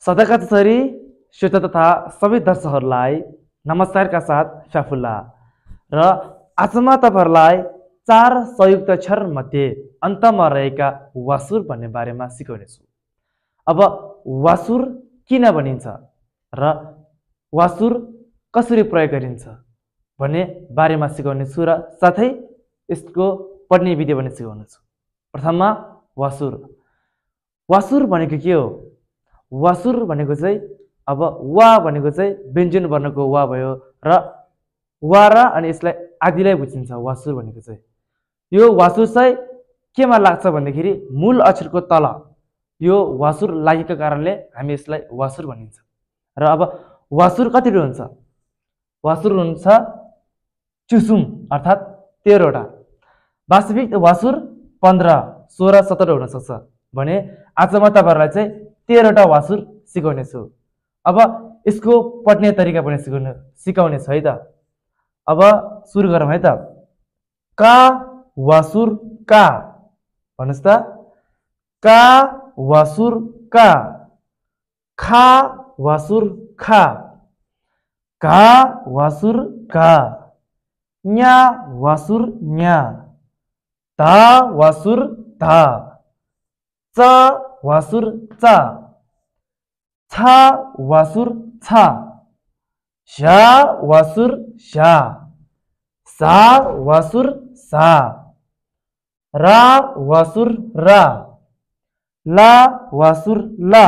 सदाका छोरी श्रोता तथा सबै दर्शकहरूलाई नमस्कारका साथ फ्याफुल्ला र आजमा तपाईँहरूलाई 4 संयुक्त अक्षर मध्ये अन्तमा रहेका वासुर भन्ने बारेमा सिकाउनेछु। अब वासुर किन भनिन्छ र वासुर कसरी प्रयोग गरिन्छ भन्ने बारेमा सिकाउनेछु र साथै यसको पढ्ने विधि पनि सिकाउनेछु। प्रथममा वासुर। वासुर भनेको के हो? वासुर भनेको चाहिँ अब वा भनेको चाहिँ व्यञ्जन वर्णको वा भयो र वा र अनि यसलाई आदिलाई बुझिन्छ। वासुर भनेको चाहिँ यो वासुर चाहिँ केमा लाग्छ भन्दाखेरि मूल अक्षरको तल यो वासुर लागेको कारणले हामी यसलाई वासुर भनिन्छ। र अब वासुर कतिवटा हुन्छ? वासुर हुन्छ चुसुम अर्थात् 13 वटा। वास्तविक वासुर 15, 16, 17 हुन सक्छ भने आज म तपाईहरुलाई चाहिँ 13 वटा वासुर सिकाउने छु। अब यसको पढ्ने तरिका पनि सिकाउने छु है त। अब सुरु गरौँ है त। का वासुर का भन्नुस् त। का वासुर का। खा वासुर खा। का वासुर का। न्या वासुर न्या। ता वासुर ता। चा वासुर चा। छा वासुर छा। शा वासुर शा। सा वासुर सा। रा वासुर रा। ला वासुर ला।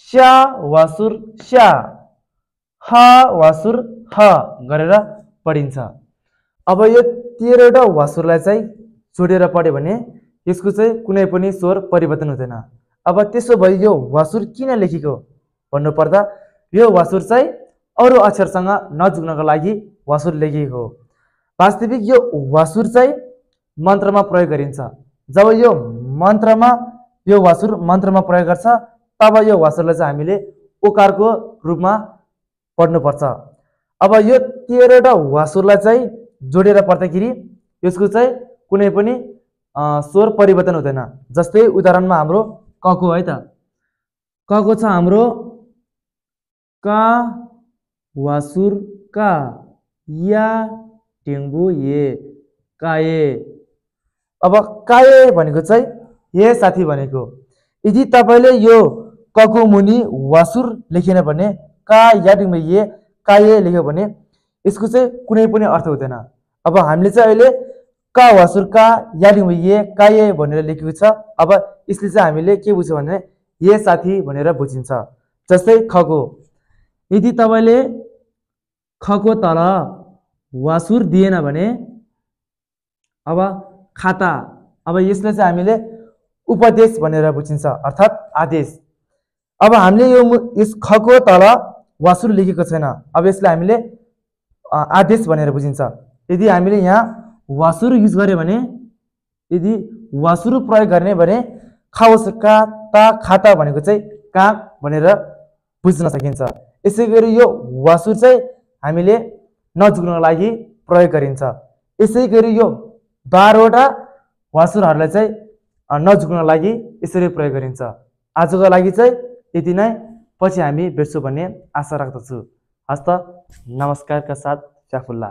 शा वासुर शा। हा वासुर हा गरेर पढिन्छ। अब यो 13 वटा वासुरलाई चाहिँ जोडेर पढ्यो भने यसको चाहिँ कुनै पनि स्वर परिवर्तन हुँदैन। अब त्यसो भए यो वासुर किन लेखेको भन्नु पर्दा यो वासुर चाहिँ अरु अक्षरसँग नजुग्नको लागि वासुर लेखिएको हो। वास्तविक यो वासुर चाहिँ मन्त्रमा प्रयोग गरिन्छ। जब यो वासुर मन्त्रमा प्रयोग गर्छ तब यो वासुरलाई चाहिँ हामीले ओकारको रूपमा पढ्नुपर्छ। अब यो 13 वटा वासुरलाई चाहिँ जोडेर पढ्दाखेरि यसको चाहिँ कुनै पनि स्वर परिवर्तन हुँदैन। जस्तै उदाहरणमा हाम्रो कको है त। कको छ हाम्रो का वासुर का। या टेङ्बु ये काए। अब काए भनेको चाहिँ ये साथी भनेको। यदि तपाईले यो कको मुनि वासुर लेखेन भने का या टेङ्बु ये काए लेख्यो भने यसको चाहिँ कुनै पनि अर्थ हुँदैन। अब हामीले चाहिँ अहिले का वासुर का या टेङ्बु ये काए भनेर लेखेको छ। अब यसले चाहिँ हामीले के बुझ्छ भने ये साथी भनेर बुझिन्छ। जस्तै खको। यदि तपाईले खको तल वासुर दिएन भने अब खाता। अब यसलाई चाहिँ हामीले उपदेश भनेर बुझिन्छ अर्थात् आदेश। अब हामीले यस खको तल वासुर लेखेको छैन। अब यसलाई हामीले आदेश भनेर बुझिन्छ। यदि हामीले यहाँ वासुर युज गर्यो भने यदि वासुर प्रयोग गर्ने भने खाओस् का ता खाता भनेको चाहिँ का भनेर बुझ्न सकिन्छ। यसैगरी यो वासुर चाहिँ हामीले नजुग्नको लागि प्रयोग गरिन्छ। यसैगरी यो 12 वटा वासुरहरूलाई चाहिँ नजुग्नको लागि यसरी प्रयोग गरिन्छ। आजको लागि चाहिँ यति नै। पछि हामी भेट्छौँ भन्ने आशा राख्दछु। हस्त नमस्कारका साथ फ्याफुल्ला।